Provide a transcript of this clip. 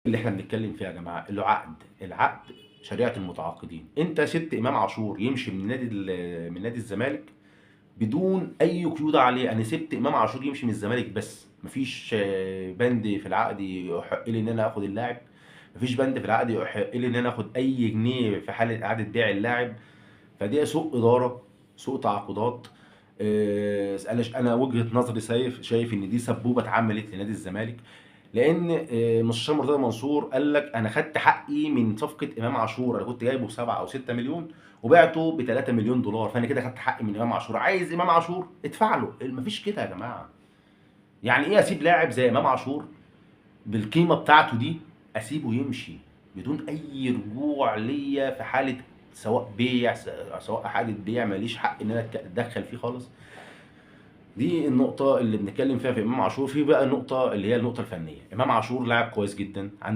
اللي احنا بنتكلم فيها يا جماعة، العقد، العقد شريعة المتعاقدين. انت سبت امام عاشور يمشي من نادي من نادي الزمالك بدون اي قيود عليه. انا سبت امام عاشور يمشي من الزمالك بس مفيش بند في العقد يحق لي ان انا اخد اللاعب، مفيش بند في العقد يحق لي ان انا اخد اي جنيه في حاله اعاده بيع اللاعب. فدي سوء ادارة، سوء تعاقدات. انا وجهه نظري شايف ان دي سبوبه اتعملت لنادي الزمالك، لان مستشار مرتضى منصور قال لك انا خدت حقي من صفقة امام عاشور، انا كنت جايبه ب 7 او 6 مليون وبعته ب 3 مليون دولار، فانا كده خدت حقي من امام عاشور. عايز امام عاشور ادفع له. مفيش كده يا جماعة. يعني ايه اسيب لاعب زي امام عاشور بالقيمة بتاعته دي اسيبه يمشي بدون اي رجوع ليا في حاله سواء بيع سواء حاله بيع، ماليش حق ان انا اتدخل فيه خالص. دي النقطة اللي بنتكلم فيها في إمام عاشور. في بقى النقطة اللي هي النقطة الفنية. إمام عاشور لاعب كويس جدا، عنده